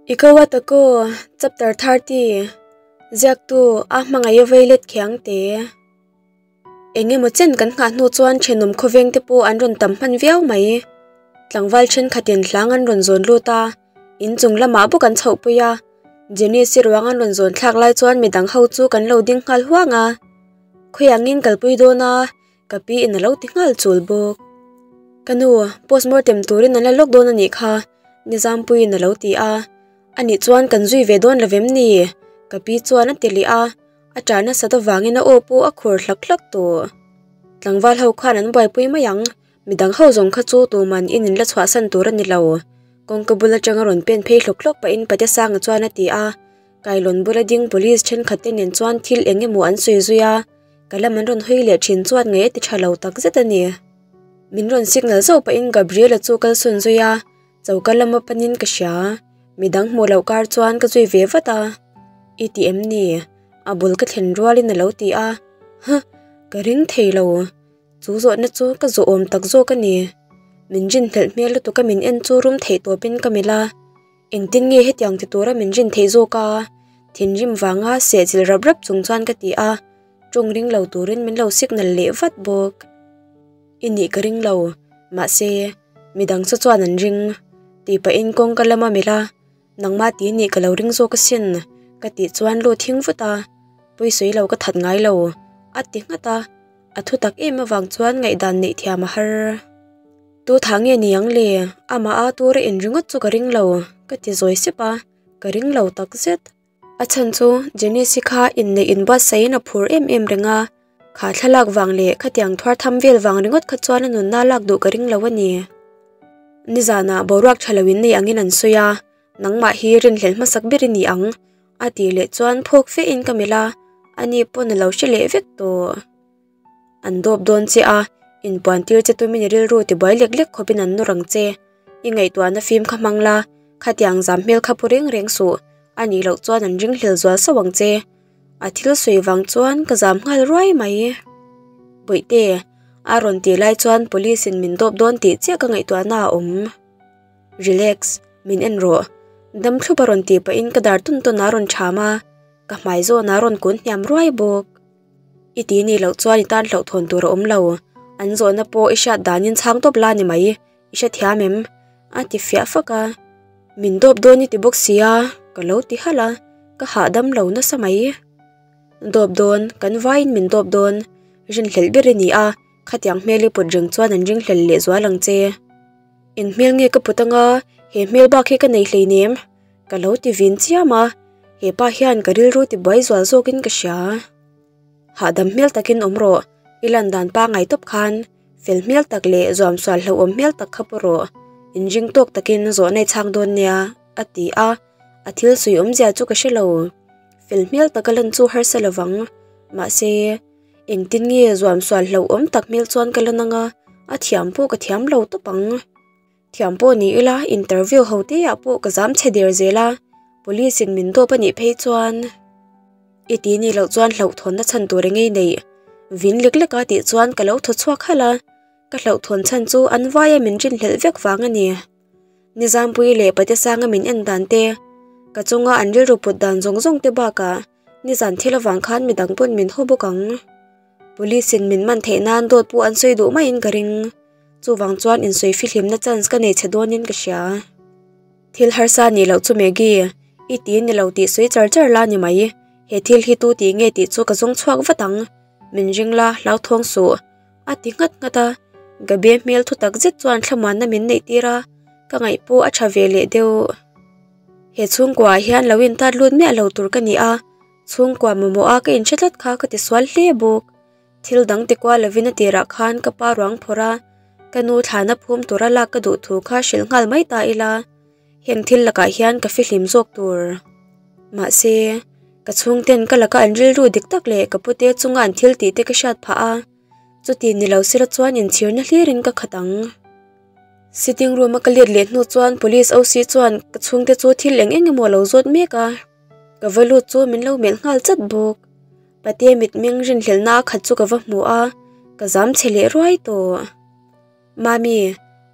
Ikawatako Chapter 30 Ziaktu a hmangaih veilet khiang te. Engemaw chen kan nghah hnu chuan thenawm khawveng te pawh an rawn tam hman viau mai. Tlangval thenkhatin hlang an rawn zawn lut a, inchung lamah bawk an chhoh pui a. Jenny si ruang an rawn zawn thlak lai chuan midang ho chu kan lo ding nghal huang a. Khawiangin kalpui dawn a, ka pi in a lo ti nghal chul bawk. Ka nu, postmortem turin an la lawk dawn a nih kha, Nizampuiin a lo ti a. Anih chuan kan zui ve dawn lovem ni? Ka pi chuan a ti leh a, a ṭah nasat avangin a aw pawh a khur hlak hlak tawh. Tlangval ho khan an buaipui mai ang, midang ho zawng kha chu tuman in in la chhuahsan tur a ni lo. Kawngka bul atanga rawn pen phei hlawk hlawk pahin Patesanga chuan a ti a, Kailawn bula ding police thenkhat te nen chuan thil eng emaw an sawi zui a, ka lam an rawn hawi leh thin chuan ngaih a ti tha lo takzet a ni. Min rawn signal zauh pahin Gabriel-a chu kalsawn zui a, Choka lama panin ka hria, midang hmuh loh kar chuan ka zui ve vat a. I ti em ni? A bul ka thlen rualin a lo ti a. Huh! Ka ring thei lo. Chu zawhna chu ka zawhawm tak zawk a ni. Min rin hnelh hmel lutuk a min en chu rum theih tawpin ka melh a. Engtin nge hetiang ti tura min rin theih zawk a? Thinrim vanga sehchilh rap rap chung chuan ka ti a. Tawng ring lo turin min lo signal leh vat bawk. I nih ka ring lo, mahse, midang chu chuan an ring. Tih pahin kawngka lama melh a, nangmah ti nih ka lo ring zawk asin, ka tih chuan lu thing vut a, pawisawi lo ka that ngai lo, a ti nghat a, a thu tak em avang chuan ngaihdan neih thiam a har. Tu thah nge ni ang le, amah a tura in ringawt chu ka ring lo, ka ti zawi sep a, ka ring lo takzet. A chhan chu Janice-i kha inneih inbuatsaih in a phur em em reng a, kha thlalak vang leh khatiang thuar tham vel vang ringawt kha chuan a nunna lak duh ka ring lo a ni. Nizanah boruak tha lo innei angin an sawi a, nangmah hi rinhlelh hmasak ber i ni ang, a tih leh chuan phawk fe in ka melh a, ani pawn a lo hre leh vek tawh. An dawp dawn che a, inpuan tir che tumin i rilru tibuai lek lek khawpin an nawr ang che. I ngaihtuahna fim kha hmang la, khatiang zam hmel kha pu reng reng suh, a nih loh chuan an ringhlel zual sauh ang che. A thil sawi vang chuan ka zam nghal ruai mai. Bawihte, a rawn tih lai chuan police in min dawp dawn tih chiah ka ngaihtuahna a awm. Relax, min en rawh. Dam thlup a rawn tih pahin ka dar tawn tawn a rawn ṭham a, ka hmai zawn a rawn kun hniam ruai bawk. I ti nih loh chuan i tan hlauhthawn tur a awm lo. An zawhna pawh i hriat danin chhang tawp la ni mai, i hrethiam em? A ti fiah fak a. Min dawp dawn i ti bawk sia, ka lo ti halh a, ka hahdam lo nasa mai. Dawp dawn, kan vaiin min dawp dawn. Rinhlelh ber i ni a, khatiang hmel i put reng chuan an ringhlel leh zual ang che. Eng hmel nge ka put anga, he hmel bak hi ka nei hleinem? Ka lo ti vin chiam a, he pa hian ka rilru ti buai zual zawkin ka hria. Hahdam hmel takin awm rawh, i lan dan pangai tawp khan fel hmel tak leh zuam sual hlauhawm hmel tak kha pu rawh, inring tawk takin zawhna i chhang dawn nia, a ti a, a thil sawi awmzia chu ka hre lo. Fel hmel taka lan chu harsa lovang, mahse, engtin nge zuam sual hlauhawm tak hmel chuan ka lan anga, a thiam pawh ka thiam lo tawp ang. Thiam pawh ni ila interview ho te ah pawh ka zam chhe der zel a, police in min dawp a nih phei chuan i ti nih loh chuan hlauhthawnna chhan tur engei neih vin lek lek a tih chuan ka lo thaw chhuak halh a, ka hlauhthawn chhan chu an vaia min rinhlelh vek vang a ni. Nizampuii leh Patesanga min en dan te, ka chunga an rilru put dan zawng zawng te bakah nizan thil avang khan midang pawn min haw bawk ang. Police in min man theih nan dawt pawh an sawi duh maiin ka ring. Chuvang chuan insawi fihlimna chance ka nei chhe dawnin ka hria. Thil harsa nih loh chu Maggie, i ti ni lo tih sawi char char la ni mai. He thil hi tu tih nge tih chu ka zawng chhuak vat ang. Min ring la, hlauthawng suh. A ti nghat nghat a. Gabi hmel thu tak zet chuan thlamuanna min neih tir a, ka ngaih pawh a tha ve leh deuh. He chhungkuaah hian lo intat lut miah lo tur ka ni a, chhungkua mamawh a ka inhre tlat kha ka ti sual hle bawk. Thil dang ti kual lovin a tirah khan ka pa ruang phawrh a, ka nu thlana phum tura lak ka duh thu kha hrilh nghal mai ta ila, heng thil lakah hian ka fihlim zawk tur. Mahse, ka chhungten ka laka an rilru dik tak leh ka pute chunga an thil tih te ka hriat phah a, chuti ni lo sila chuan inchhirna hlirin ka khat ang. Sitting room a ka let leh hnu chuan police OC chuan ka chhungte chu thil eng eng emaw a lo zawt mek a, ka va lut chu min lo melh nghal chat bawk. Pate mitmeng rinhlelhna a khat chu ka va hmu a, ka zam chhe leh ruai tawh. Mami,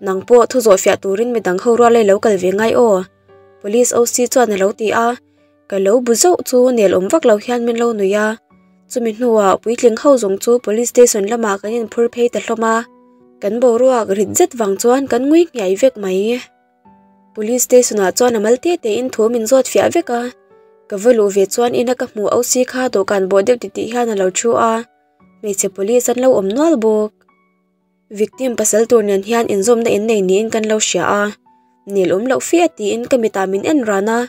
nang pawh thu zawh fiah turin midang ho rual ai lo kal ve ngai aw. Police OC chuan a lo ti a, ka lo bu zauh chu nel awm vak lo hian min lo nuih a. Chumi hnuah puitling ho zawng chu police station lamah kan inphur phei ta hlawm a, kan boruak rit zet vang chuan kan ngui nghiai vek mai. Police station ah chuan a mal te te in thu min zawt fiah vek a, ka va luh ve chuan ina ka hmuh OC kha dawhkan bawh deuh titih hian a lo thu a, hmeichhe police an lo awm nual bawk. Victim pasal tur nen hian inzawmna in nei niin kan lo hria a, nil awm loh fe a tiin ka mitah min en ran a,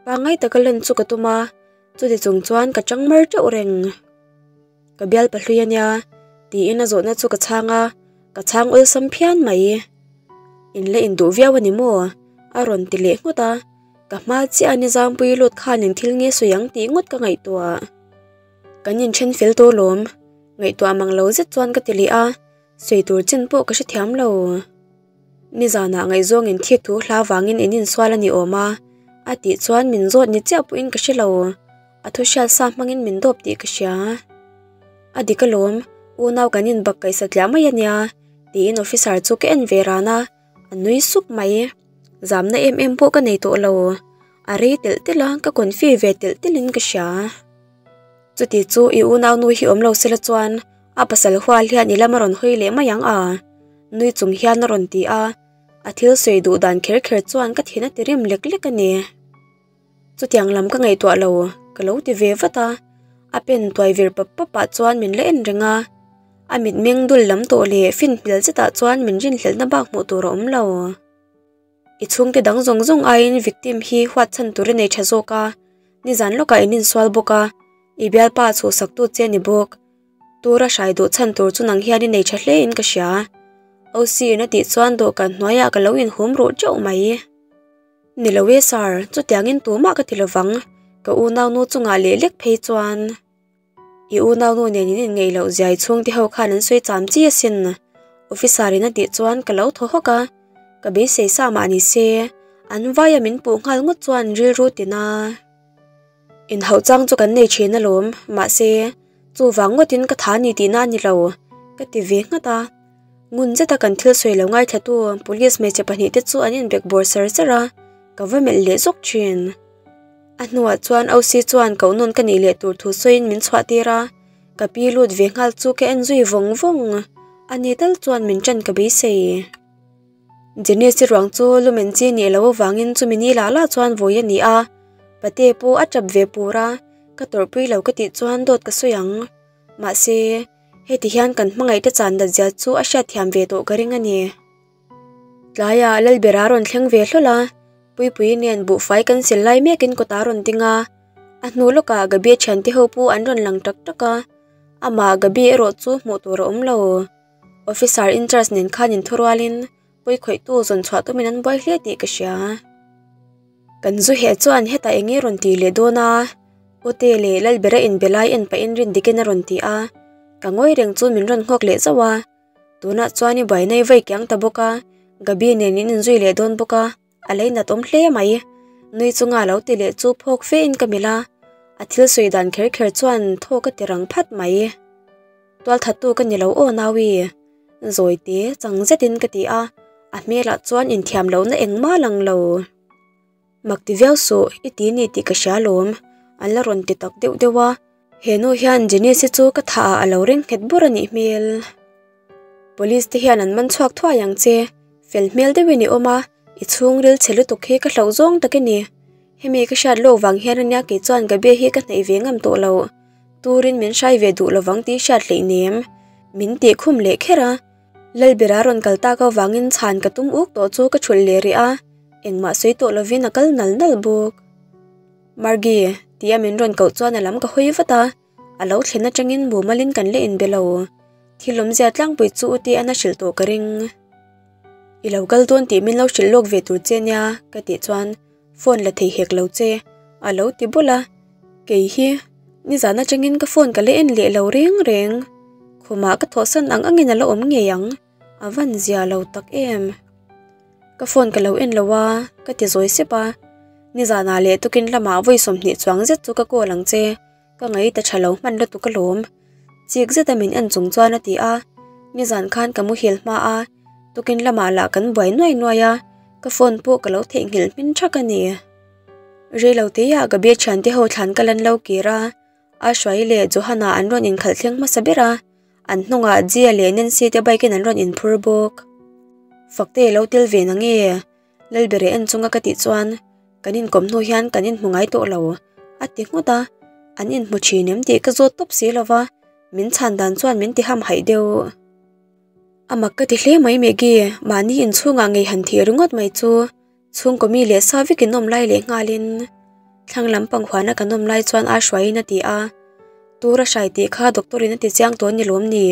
pangngai taka lan chu ka tum a, chuti chung chuan ka chang mar teuh reng. Ka bial pahlui a nia tiin a zawhna chu ka chhang a, ka chhang awlsam phian mai. In la induh viau a ni maw? a rawn ti leh nghut a, ka hma chiah a nizangpui lut khan engthil nge sawi ang tih ngawt ka ngaihtuah. Kan inthen fel tawh lawm, ngaihtuah mang lo zet chuan ka ti leh a, sawi tur chin pawh ka hrethiam lo. Nizanah ngaihzawng in thik thu hla vangin in insual a ni awm a, a tih chuan min zawt ni chiah pawhin ka hre lo, a thu hriat sa hmangin min dawp tih ka hria. A dik alawm, unau kan inbak kaih satliah mai a nia, tiin officer chu ka en ve ran a, a nui suk mai. Zamna em em pawh ka nei tawh lo, a rei telh telh a, ka confi ve telh telhin ka hria. Chuti chu i unau nu hi awm lo sela chuan a pasal hual hian i lam a rawn hawi leh mai ang a, nui chung hian a rawn ti a, a thil sawi duh dan kher kher chuan ka thin a ti rim lek lek a ni. Chutiang lam ka ngaihtuah lo, ka lo ti ve vat a, a pen tuai vir pap pap ah chuan min la en reng a, a mitmeng dul lam tawh leh fin hmel zetah chuan min rinhlelhna bak hmuh tur a awm lo. I chhungte dang zawng zawng aiin victim hi huat chhan tur i nei tha zawk a, nizan lawkah in insual bawk a, i bialpa a chhuhsaktu che a ni bawk. Tura hrai duh chhan tur chu nang hian i nei tha hle in ka hria. OC in a tih chuan dawhkan hnuaiah ka lo inhum ruh teuh mai. Ni lo e sir, chutiangin tumah ka ti lovang, ka unaunu chungah leh lek phei chuan. I unaunu nen in inngeih loh zia i chhungte ho khan an sawi cham chi asin. Officer in a tih chuan ka lo thaw hawk a, ka beisei sa mah ni se, an vaia min puh nghal ngawt chuan rilru tina. Inhauh chang chu kan nei thin alawm, mahse, chuvang ngawtin ka tha ni tihna a ni lo, ka ti ve nghat a. Ngun zeta kan thil sawi lo ngaithlatu police hmeichhe pahnihte chu an inbek bawr sar sar a, ka va melh leh zawk thin. A hnuah chuan OC chuan koh nawn ka nih leh tur thu sawiin min chhuah tir a, ka pi lut ve nghal chu ka en zui vawng vawng. A ni tal chuan min ṭan ka beisei. Janice ruang chu lumen chi nih loh avangin chumi ni lah lah chuan vawi a ni a, pate pawh a ṭap ve pur a, ka tawrhpui lo ka tih chuan dawt ka sawi ang. Mahse, heti hian kan hmangaihte chan dat zia chu a hriatthiam ve tawh ka ring a ni. Tlaiah Lalbera rawn thleng ve hlawl a, Puipui nen buhfai kan sil lai mekin kawt a rawn ding a, a hnu lawkah Gabi thiante ho pawh an rawn lang tak tak a, amah Gabi erawh chu hmuh tur a awm lo. Officer in charge nen khan inthurualin pawikhawihtu zawn chhuah tumin an buai hle tih ka hria. Kan zu heh chuan hetah eng nge rawn tih leh dawn a, Ute leh Lalbera inbe lai en pahin Rindikin a rawn ti a, ka ngawi reng chu min rawn nghawk leh zauh a. Tunah chuan i buaina i vawi kiang ta bawk a, Gabi nen in inzui leh dawn bawk a, a lei nat awm hle mai. Nui chunga lo ti leh chu phawk fe in ka melh a, a thil sawi dan kher kher chuan thaw ka ti rang phat mai. Tualthattu ka ni lo aw Naui, zawi te chang zetin ka ti a, a hmelah chuan inthiam lohna engmah lang lo. Mak ti viau suh, i ti ni tih ka hria lawm, an la rawn ti tak deuh deuh a. He nu hian Janice-i chu ka thah ah a lo ring nghet bur a nih hmel. Police te hian an man chhuak thuai ang che, fel hmel deuhin i awm a, i chhungril chhe lutuk hi ka hlauh zawng tak i ni. Hemi ka hriat lawk vang hian ania kei chuan Gabi hi ka hnaih ve ngam tawh lo. Turin min hrai ve duh lovang tih hriat hleihnem. Min tih khum leh kher a. Lalbera rawn kal tak avangin chhan ka tum uk tawh chu ka thulh leh rih a, engmah sawi tawh lovin a kal nal nal bawk. Margie, tia min rawn koh chuan a lam ka hawi vat a, a lo thlen atangin mumalin kan la inbe lo. Thil awmzia tlangpui chu u tia na hrilh tawh ka ring. I lo kal dawn tih min lo hrilh lawk ve tur che nia ka tih chuan phone la thei hek lo che, a lo ti bawlh a. Kei hi nizan atangin ka phone ka la en leh lo reng reng. Khumah ka thawhsan ang angin a la awm ngei ang, a van zia lo tak em. Ka phone ka lo en lo a, ka ti zawi sep a. Nizanah leh tukin lamah vawi 20 chuang zet chu ka call ang che, ka ngaih ta tha lo hman lutuk alawm. Chik zeta min en chung chuan a ti a, nizan khan ka muhil hma a, tukin lamah lah kan buai nuai nuai a, ka phone pawh ka lo theihnghilh hmin thak a ni. Reiloteah Gabi thiante ho thlan kal an lo kir a, Ashwayi leh Johana an rawn inkhalh thleng hmasa ber a, an hnungah Gia leh Nancy te bike in an rawn inphur bawk. Fakte lo tel ve na nge? Lalbere en chunga ka tih chuan kan inkawm hnu hian kan inhmu ngai tawh lo a ti nghut a, an inhmu thin em tih ka zawt tawp si lova, min chhan dan chuan min ti hamhaih deuh. A mak ka ti hle mai Maggie, mahni inchhungah ngei han thih ringawt mai chu chhungkaw mi leh sa vek in awm lai leh nghalin thlang lampang huana kan awm lai chuan a hruaiin a ti a, tur a hrai tih kha doctor in a ti chiang tawh ni lawm ni?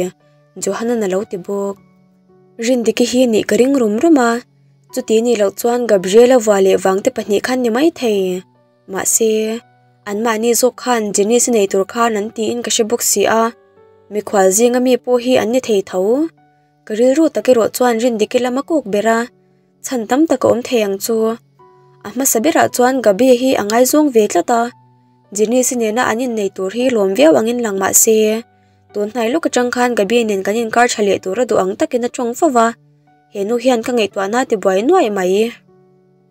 Johan-an a lo ti bawk. Rindiki hi nih ka ring rum rum a, chuti nih loh chuan Gabriel-a vua leh vangte pahnih khan ni maithei. Mahse, anmahni zawk khan Janice-i nei tur khan an tiin ka hre bawk si a, mikhual zinga mi pawh hi an ni thei tho. Ka rilru tak erawh chuan Rindiki lam a kuk ber a, chhan tam tak a awm thei ang chu. A hmasa berah chuan Gabi hi a ngaizawng ve tlat a, Janice-i nena an innei tur hi lawm viau angin lang mah se, tun hnai lawk atang khan Gabi nen kan inkar tha leh tur a duh ang takin a tawng fo va, he nu hian ka ngaihtuahna a tibuai nuaih mai.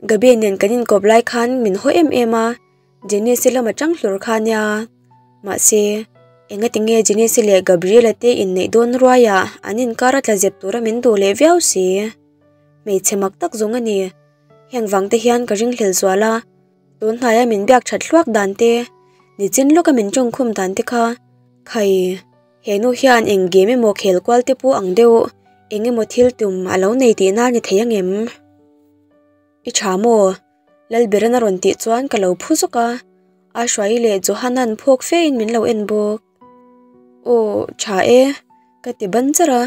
Gabi nen kan inkawp lai khan min haw em em a, Janice-i lam atang hlur kha nia. Mahse, engati nge Janice-i leh Gabriel-a te inneih dawn ruaiah an inkar a tla zep tura min duh leh viau si? Hmeichhe mak tak zawng a ni. Heng vang te hian ka ringhlel zual a, tun hnaia min biak that hluak dan te, nichin lawka min tawngkhum dan te kha, khai, he nu hian eng game emaw khel kual te pawh ang deuh, eng emaw thil tum a lo nei tihna a ni thei ang em? I tha maw? Lalberan a rawn tih chuan ka lo phu zawk a, Ashwayi leh Johanan phawk fe in min lo en bawk. Aw, tha e, ka ti ban char a,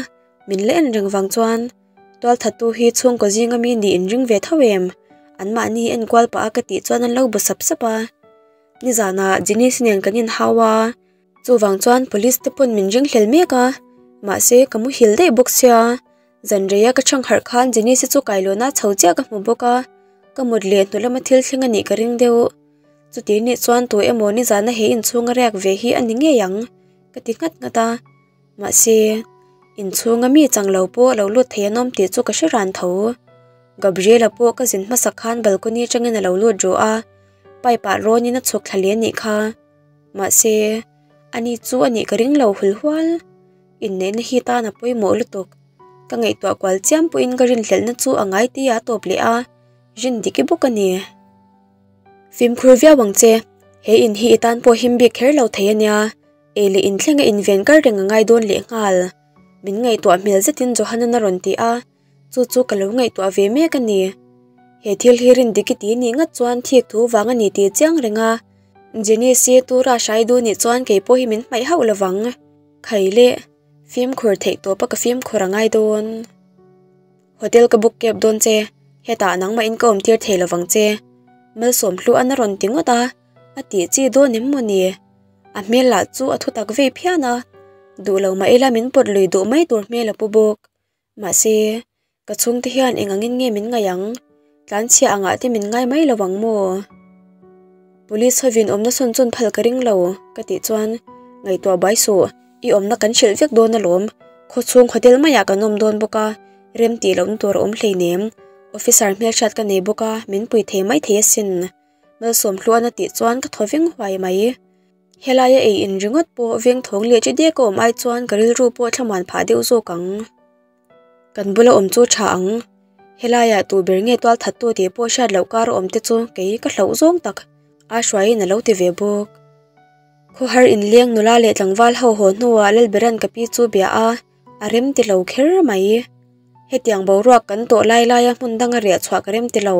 min la en reng vang chuan tualthattu hi chhungkaw zinga mi nih in ring ve tho em? Anmahni enkual pah a ka tih chuan an lo bu sap sap a. Nizanah Jenice nen kan inhau a, chuvang chuan police te pawn min ringhlel mek a, mahse ka muhil daih bawk sia. Zan reia ka chhang harh khan Jenice chu kailawn a chho chiah ka hmu bawk a, ka mut leh hnu lama thil thleng a nih ka ring deuh. Chuti nih chuan tu emaw nizana he inchhunga riak ve hi a ni ngei ang ka ti nghat nghat a. Mahse, inchhunga mi chang lo pawh lo lut thei an awm tih chu ka hre ran tho. Gabriela pawh ka zin hmasak khan balcony atangin a lo lut rawh a, pipe ah rawnin a chhuk thla leh a nih kha. Mahse, ani chu a nih ka ring lo hul hual. Inneihna hi tan a pawimawh lutuk. Ka ngaihtuah kual chiam pawhin ka rinhlelhna chu a ngai tih a tawp leh a, rin dik i bawk a ni. Fimkhur viau ang che, he in hi i tan pawh him bik kher lo thei a nia, ei leh inthleng a inven kar reng a ngai dawn leh nghal. Min ngaihtuah hmel zetin Johanan a rawn ti a, chu chu ka lo ngaihtuah ve mek a ni. He thil hi rin dik i ti nih ngat chuan thik thu vang a ni tih chiang reng a, Jenice tura hrai duh nih chuan kei pawh hi min hmaih hauh lovang. Khai leh, fimkhur theih tawpa ka fimkhur a ngai dawn. Hotel ka book kep dawn che, hetah nangmah in ka awm tir thei lovang che. Malsawm hluah a rawn ti ngawt a, a tih chi dawn em maw ni? A hmel lah chu a thu tak vei phian a, duh lo mah ila min pawt lui duh mai tur hmel a pu bawk. Mahse, ka chhungte hian eng angin nge min ngaih ang? Tlanchhia angah te min ngai mai lo ang maw? Police hovin awmna sawn chuan phal ka ring lo, ka tih chuan, Ngaihtuah bai suh, i awmna kan hrilh vek dawn alawm. Khawchhung hotel maiah kan awm dawn bawk a, rem tih lohna tur a awm hleinem. Officer hmelhriat ka nei bawk a, min pui thei mai thei asin. Malsawm hluan a tih chuan ka thaw veng huai mai. Helaia ei in ringawt pawh veng thawng leh chi dek a awm ai chuan ka rilru pawh thlamuan phah deuh zawk ang. Kan bula awm chu tha ang. Helaiah tu ber nge tual that tu tih pawh hriat loh kar a awm te chu kei ka hlauh zawng tak a hruaiin a lo ti ve bawk. Khawhar inleng nula leh tlangval ho haw hnuah Lalberan ka pi chu bia a, a rem ti lo kher mai. Hetiang boruak kan tawh lai laia hmun danga riah chhuah ka rem ti lo,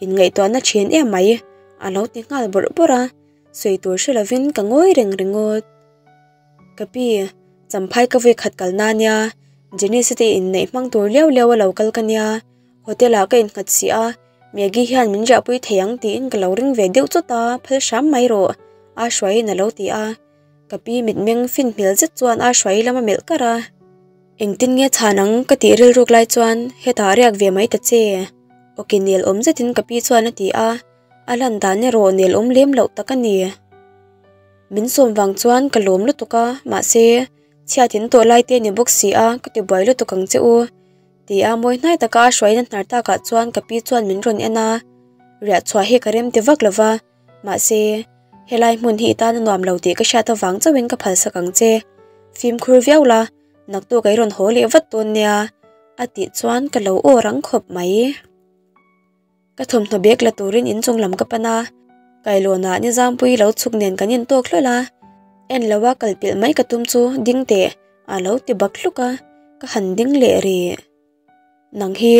inngaihtuahna thin em mai, a lo ti nghal bawrh bawrh a, sawi tur hre lovin ka ngawi reng ringawt. Ka pi, Champhai ka vui khat kal na nia, Jenice te inneih hmang tur liau liau a lo kal ka nia, hotel ah ka innghat si a, Maggie hian min riahpui thei ang tiin ka lo ring ve deuh chawt a, phal hram mai rawh, a hruaiin a lo ti a. Ka pi mitmeng fin hmel zet chuan a hruai lam a melh kar a. Engtin nge chhan ang ka tih rilruk lai chuan hetah riak ve mai ta che, awki nel awm zetin ka pi chuan a ti a, a lan dan erawh nel awm lem loh tak a ni. Min sawm vang chuan ka lawm lutuk a, mahse, chhiat in tawh lai te a ni bawk si a, ka ti buai lutuk ang che u. Ti a mawi hnai taka a hruaina hnar takah chuan ka pi chuan min rawn en a. Riah chhuah hi ka rem ti vak lo va, mahse, helai hmun hi i tan a nuam lo tih ka hriat avang chauhin ka phalsak ang che. Fimkhur viau la, naktuk a i rawn haw leh vat dawn nia, a tih chuan ka lo aw rang khawp mai. Ka thawmhnaw bag la turin inchung lam ka pan a, kailawnah Nizampuii lo chhuk nen kan intawk hlawlh a, en lo a kal pilh mai ka tum chu ding teh a lo ti bak hluk a, ka han ding leh rih. Nang hi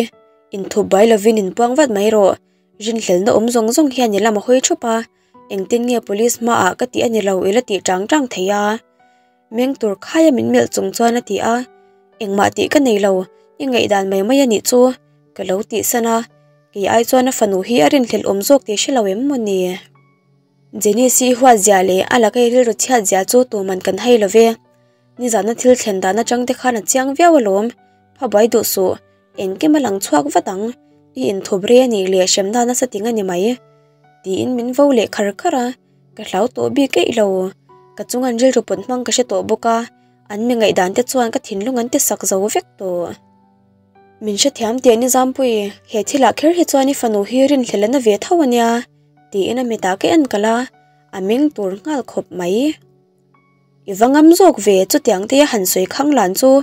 inthup bai lovin inpuang vat mai rawh, rinhlelna awm zawng zawng hian i lam a hawi thup a, engtin nge police hmaah ka tih a ni lo i la tih chang chang thei a? Meng tur khaia min melh chung chuan a ti a, engmah tih ka nei lo, i ngaihdan mai mai a nih chu ka lo tihsan a, kei ai chuan a fanu hi a rinhlelh awm zawk tih hre lo em maw ni? Jenny-i huat zia leh a laka i rilru chhiat zia chu tuman kan hai lo ve. Nizana thil thlen dan atang te khan a chiang viau alawm, pha buai duh suh, engkim a lang chhuak vat ang, i inthup rei a nih leh hremna nasa ting a ni mai, tiin min vo leh khar khar a, ka hlau tawh bik eih lo. Ka chung an rilru pawt hmang ka hre tawh bawk a, an mi ngaihdan te chuan ka thinlung an ti sak zo vek tawh. Min hrethiam teh Nizampui, he thilah kher hi chuan i fanu hi rinhlelh a na ve tho a nia, tiin a mitah ka en kalh a, a meng tur nghal khawp mai. I va ngam zawk ve chutiang te a han sawi khang lan chu.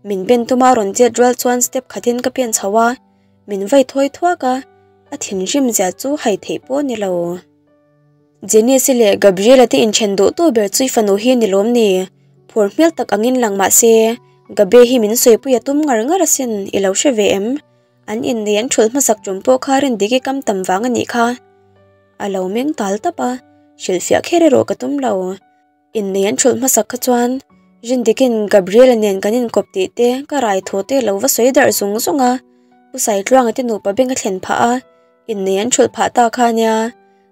Min ben tuma rawn chet rual chuan step khatin ka pen chho a, min vai thawi thuak a, a thinrim zia chu hai theih pawh ni lo. Jenise leh Gabriela te inthen duh tu ber chu i fanu hi ni lawm ni? Phur hmel tak angin lang mah se, Gabe hi min sawipui a tum ngar ngar asin, i lo hre ve em? An innei an thulh hmasak tum pawh kha rindik i kam tam vang a nih kha. A lo meng tal tap a, hrilhfiah kher erawh ka tum lo. Innei an thulh hmasak kha chuan Rindikin Gabriela nen kan inkawp tih te ka rai thu te lo va sawi darh zung zung a, Pu Saitluanga te nupa beng a thlen phah a, innei an thulh phah ta kha nia.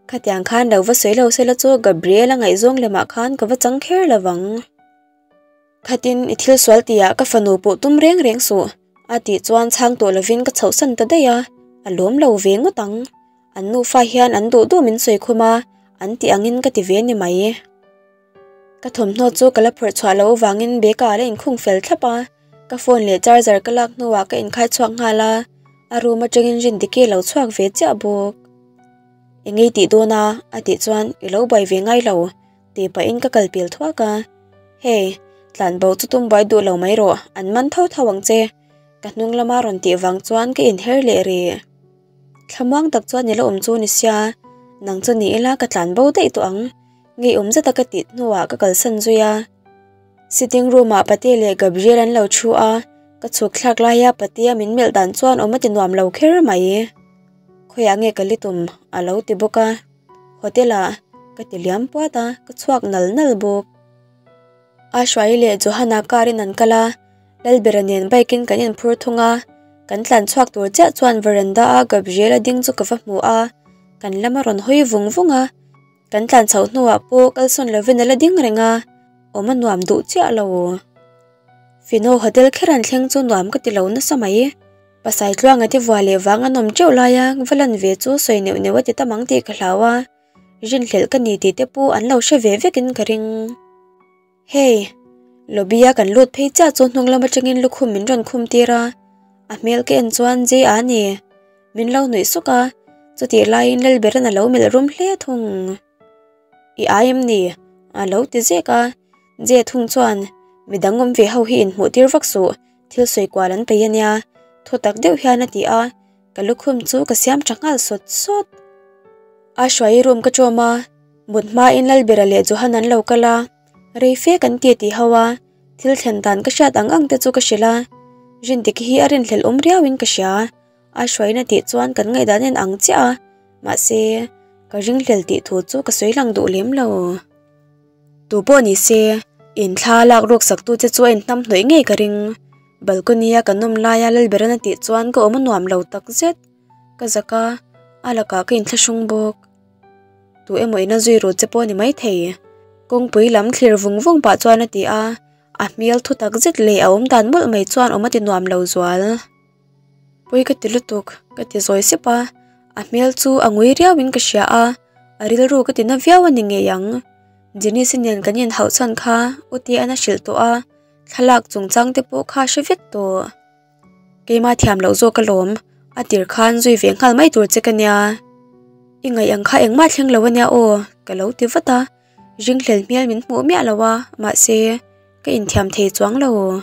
Khatiang khan lo va sawi lo sela chu Gabriela ngaihzawng lemah khan ka va chang kher lo vang. Khatin i thil sual tihah ka fanu pawh tum reng reng suh, a tih chuan chhang tawh lovin ka chhohsan ta daih a, a lawm lo ve ngawt ang. An nufa hian an duh duh min sawi khum a, an tih angin ka ti ve ni mai. Ka thawmhnaw chu ka la phawrh chhuah loh avangin bag ah a la inkhung fel thlap a, ka phone leh charger ka lak hnuah ka inkhai chhuak nghal a, a room atangin Rindiki a lo chhuak ve chiah bawk. Engei tih dawn a? a tih chuan i lo buai ve ngai lo. Tih pahin ka kal pel thuak a, Hey, tlan bo chu tum buai duh lo mai rawh, an man tho tho ang che. Ka hnung lama rawn tih vang chuan ka inher leh rih. Thlamuang tak chuan i la awm chu ni sia, nang chu ni ila ka tlan bo daih tawh ang, ngeiawm zeta ka tih hnuah ka kalsan zui a. Sitting room ah Pate leh Gabriel an lo thu a, ka chhuk thlak laia Patea min melh dan chuan awm a ti nuam lo kher mai. Khawiah nge ka li tum? a lo ti bawk a. Hotel ah ka ti liam puat a, ka chhuak nal nal bawk. Ashwayi leh Johanna car in an kal a, Lalbera nen bike in kan inphur thung a, kan tlan chhuak tur chiah chuan veranda a Gabriel a ding chu ka va hmu a, kan lam a rawn hawi vung vung a, kan tlan chhoh hnuah pawh kalsawn lovin a la ding reng a, awm a nuam duh chiah lo. Fino hotel kher an thleng chu nuam ka ti lo nasa mai. Pasai tluanga te vua leh vang an awm teuh laia va lan ve chu sawi neuh neuh a ti tam ang tih ka hlau a, rinhlelh ka ni tih te pawh an lo hre ve vekin ka ring. Hey! Lobby a kan lut phei chiah chu hnung lam atangin lukhum min rawn khum tir a, a hmel ka en chuan J a ni. Min lo nuih suk a, chutih laiin Lalberan a lo melh rum hle thung. I ai em ni? A lo ti zek a, J thung chuan midang awm ve ho hi inhmuh tir vak suh. Thil sawi kual an peih a nia, thu tak deuh hian a ti a, ka lukhum chu ka siam tha nghal sawt sawt. A hruai room ka ṭawm a, mut hmain Lalbera leh Johan an lo kal a, rei fe kan ti ti ho a, thil thlen dan ka hriat ang ang te chu ka hrilh a, Rindiki hi a rinhlelh awm riauin ka hria, a hruaina tih chuan kan ngaihdan en ang chiah a, mahse ka ringhlel tih thu chu ka sawi lang duh lem lo. Tu pawh ni se, in thla lak ruak sak tu che chu a inhnam hnawih ngei ka ring. Balcony a kan awm laia Lalberan a tih chuan ka awm a nuam lo tak zet. Ka zak a, a lakah ka inthlahrung bawk. Tu emaw in a zui rut che pawh a ni maithei. Kawngpui lam thlir vung vung pah chuan a ti a, a hmel thu tak zet leh a awm dan mawlh mai chuan awm a ti nuam lo zual. Pui ka ti lutuk, ka ti zawi sep a, a hmel chu a ngui riau in ka hria a, a rilru ka ti na viau a ni ngei ang. Jenice nen kan inhauh chhan kha U Tian a hrilh tawh a, thlalak chungchang te pawh kha a hre vek tawh. Keimah thiam loh zawk alawm, a tir khan zui ve nghal mai tur che ka nia. I ngaih ang kha engmah thleng lo ania aw, ka lo ti vat a, ringhlel hmel min hmuh miah lo a, mahse, ka inthiam thei chuang lo.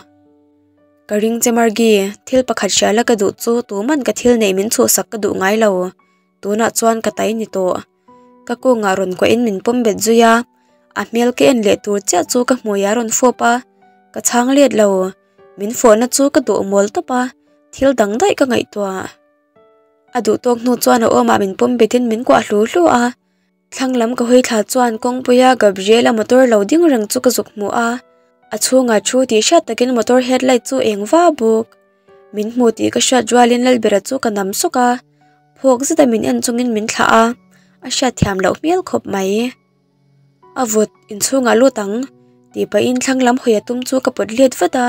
Ka ring che Margie, thil pakhat hria la ka duh chu tuman ka thil neih min chhuhsak ka duh ngai lo, tunah chuan ka tai ni tawh. Ka kungah rawn kuahin min pawm bet zui a, a hmel ka en leh tur chiah chu ka hmui a rawn fawp a, ka chhang let lo, min fawhna chu ka duh mawl tawp a, thil dang daih ka ngaihtuah. A duh tawk hnu chuan a awmah min pawm betin min kuah hlu hlu a, thlang lam ka hawi thla chuan kawngpuia Gabriela motor lo ding reng chu ka zuk hmu a, a chhungah thu tih hriat takin motor headlight chu eng va bawk. Min hmu tih ka hriat rualin Lalbera chu ka nam sawk a, phawk zeta min en chungin min thlah a, a hriatthiam loh hmel khawp mai. A vawt, inchhungah lut ang, tih pahin thlang lam hawi a tum chu ka pawt let vat a,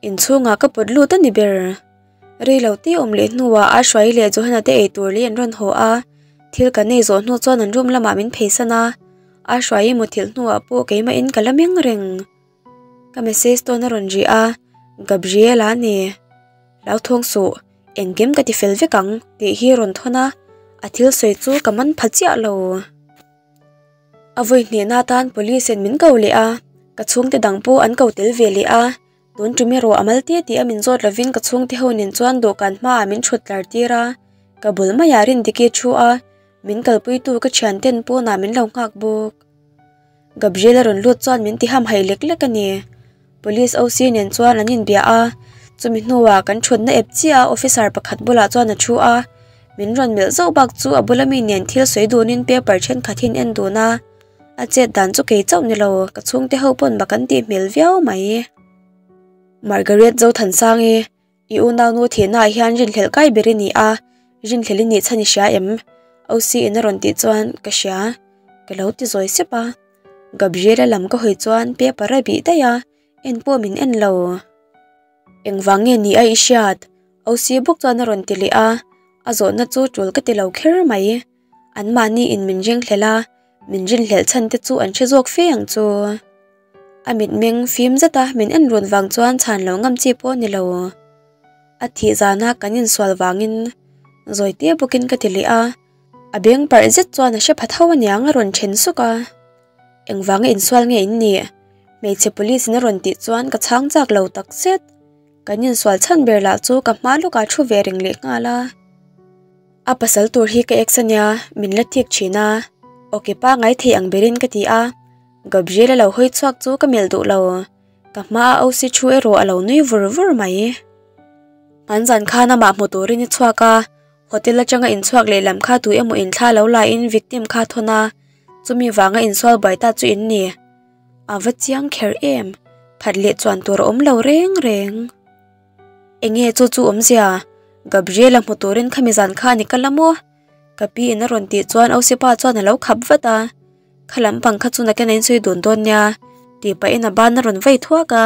inchhungah ka pawt lut a ni ber. Rei lo te awm leh hnuah a hruai leh Johana te ei tur leh an rawn haw a, thil kan ei zawh hnu chuan an room lamah min pheisan a, a hruai muthilh hnuah pawh keimahin ka la meng reng. Ka message tawn a rawn ri a, Gabriela a ni. Hlauthawng suh, engkim ka ti fel vek ang tih hi rawn thawn a, a thil sawi chu ka man pha chiah lo. A vawi hnehna atan police in min ko leh a, ka chhungte dang pawh an ko tel ve leh a, tun tum erawh a mal te tih a min zawt lovin ka chhungte ho nen chuan dawhkan hmaah min thut tlar tir a, ka bul maiah Rindiki thu a, min kalpuitu ka thianten pawnah min lo nghak bawk. Gabriel a rawn lut chuan min ti hamhaih lek lek a ni. Police OC nen chuan an inbia a, chumi hnuah kan thutna ep chiah a officer pakhat bulah chuan a thu a, min rawn melh zauh bak chu a bula mi nen thil sawi dunin paper thenkhat hi an en dun a, a chet dan chu kei chauh ni lo, ka chhungte ho pawn mak an tih hmel viau mai. Margaret Zothansangi, I unaunu thihnaah hian rinhlelh kai ber i ni a, rinhlelh i nih chhan i hria em? OC in a rawn tih chuan ka hria, ka lo ti zawi sep a. Gabriela lam ka hawi chuan paper a bih daih a, en pawh min en lo. Engvang nge ni a i hriat? OC bawk chuan a rawn ti leh a, a zawhna chu tul ka ti lo kher mai. Anmahni in min ringhlelh a, min rinhlelh chhan te chu an hre zawk fe ang chu. A mitmeng fim zet a min en run vang chuan chhan lo ngam chi pawh a ni lo. A thih zana kan insual vangin zawi te bawkin ka ti leh a, a beng parh zet chuan a hre pha tho aniang a rawn then suk a. Engvanga insual nge in nih? Hmeichhe police in a rawn tih chuan ka chhang chak lo tak zet. Kan insual chhan ber lah chu ka hma lawkah thu ve reng leh nghal a. A pasal tur hi ka ex ania min la thik thin a, awki pangai thei ang berin ka ti a. Gabriel a lo hawi chhuak chu ka melh duh lo, ka hma a OC thu erawh a lo nui vur vur mai. Hmanzan khan amah hmu turin i chhuak a, hotel atanga inchhuak lehlam kha tu emaw inthla lo laiin victim kha thawn a, chumi vanga insual buai ta chu in ni. A va chiang kher em, phat leh chuan tur a awm lo reng reng. Enge chu chu awmzia, Gabriel a hmu turin khami zan kha a ni kal a maw? Ka pi in a rawn tih chuan OC pa chuan a lo khap vat a. Kha lampang kha chu nakin a insawi dun dawn nia, tih pahin a ban a rawn vei thuak a.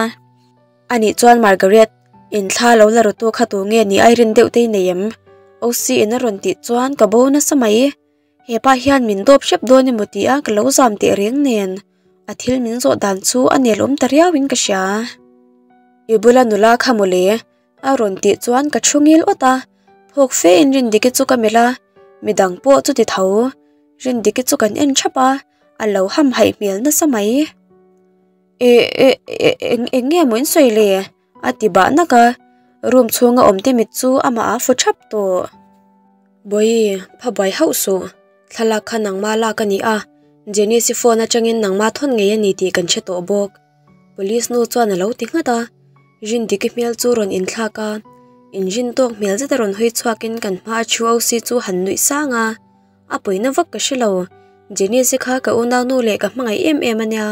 Anih chuan Margaret, inthla lo la rawtu kha tu nge ni Irene deuh te i nei em? OC in a rawn tih chuan ka bo nasa mai. Hepa hian min dawp hrep dawn emaw tih a ka lo zam teh reng nen, a thil min zawh dan chu a nelawm ta riauin ka hria. I bula nula kha mawle, A rawn tih chuan ka thu ngil awt a, phawk fe in Rindiki chu ka melh a, midang pawh chu ti tho. Rindiki chu kan en thap a, a lo hamhaih hmel nasa mai. E e e eng eng nge maw in sawi le? A ti bah nak a, room chhunga awm te mit chu amah a fu thap tawh. Bawihi, pha buai hauh suh, thlalak kha nangma lak a ni a, Janice-i phone atangin nangma thawn ngei a ni tih kan hre tawh bawk. Police nu chuan a lo ti nghat a, Rindiki hmel chu rawn inthlak a, inrin tawk hmel zet a rawn hawi chhuakin kan hma a thu OC chu han nuih sang a, a pawina vak ka hre lo, Jenice kha ka unau nu leh ka hmangaih em em a nia,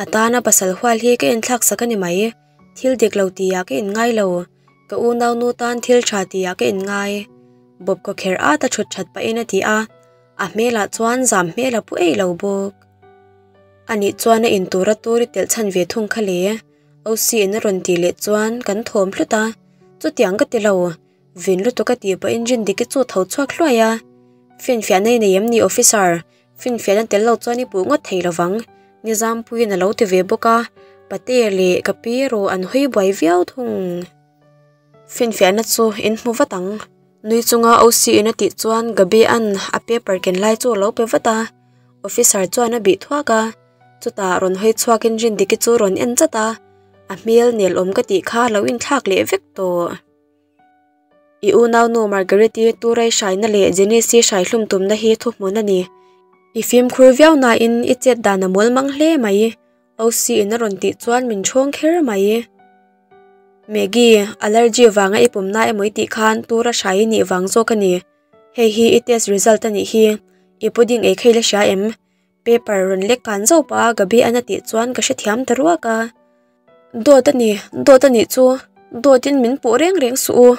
a tana pasal hual hi ka inthlak sak a ni mai, thil dik lo tihah ka inngai lo, ka unau nu tan thil tha tihah ka inngai, Bob ka kher at a thut that pahin a ti a, a hmelah chuan zam hmel a pu eih lo bawk. Anih chuan a intur a tur i telh chhan ve thung kha le, OC in a rawn tih leh chuan kan thawm hlut a, chutiang ka ti lo, vin lutuk a tih pawhin Rindiki chu tho chhuak hluai a, Finfiahna i nei em ni officer, finfiahna tel lo chuan i puh ngawt thei lovang, Nizampuiin a lo ti ve bawk a, Patea leh ka pi erawh an hawi buai viau thung. Finfiahna chu in hmu vat ang. Nui chunga OC in a tih chuan Gabi an a paper ken lai chu a lo pe vat a, officer chuan a bih thuak a, chutah rawn hawi chhuakin Rindiki chu rawn en zat a, a hmel nel awm ka tih kha lo inthlak leh vek tawh. I unaunu Margaret-i Turai hraina leh Jennis-i hraihlum tumna hi thuhmun a ni. I fimkhur viau nain i chet dan a mawl mang hle mai. OC in a rawn tih chuan min ṭhawng kher mai. Maggie, allergy vanga i pumna emaw i tih khan tura hrai i nih vang zawk a ni. Hei hi i test result a nih hi. I pudding ei kha i la hria em? Paper rawn lek kan zauh pah a Gabi an a tih chuan ka hrethiam ta ruak a. Dawt a ni, dawt a nih chu, dawtin min puh reng reng suh u.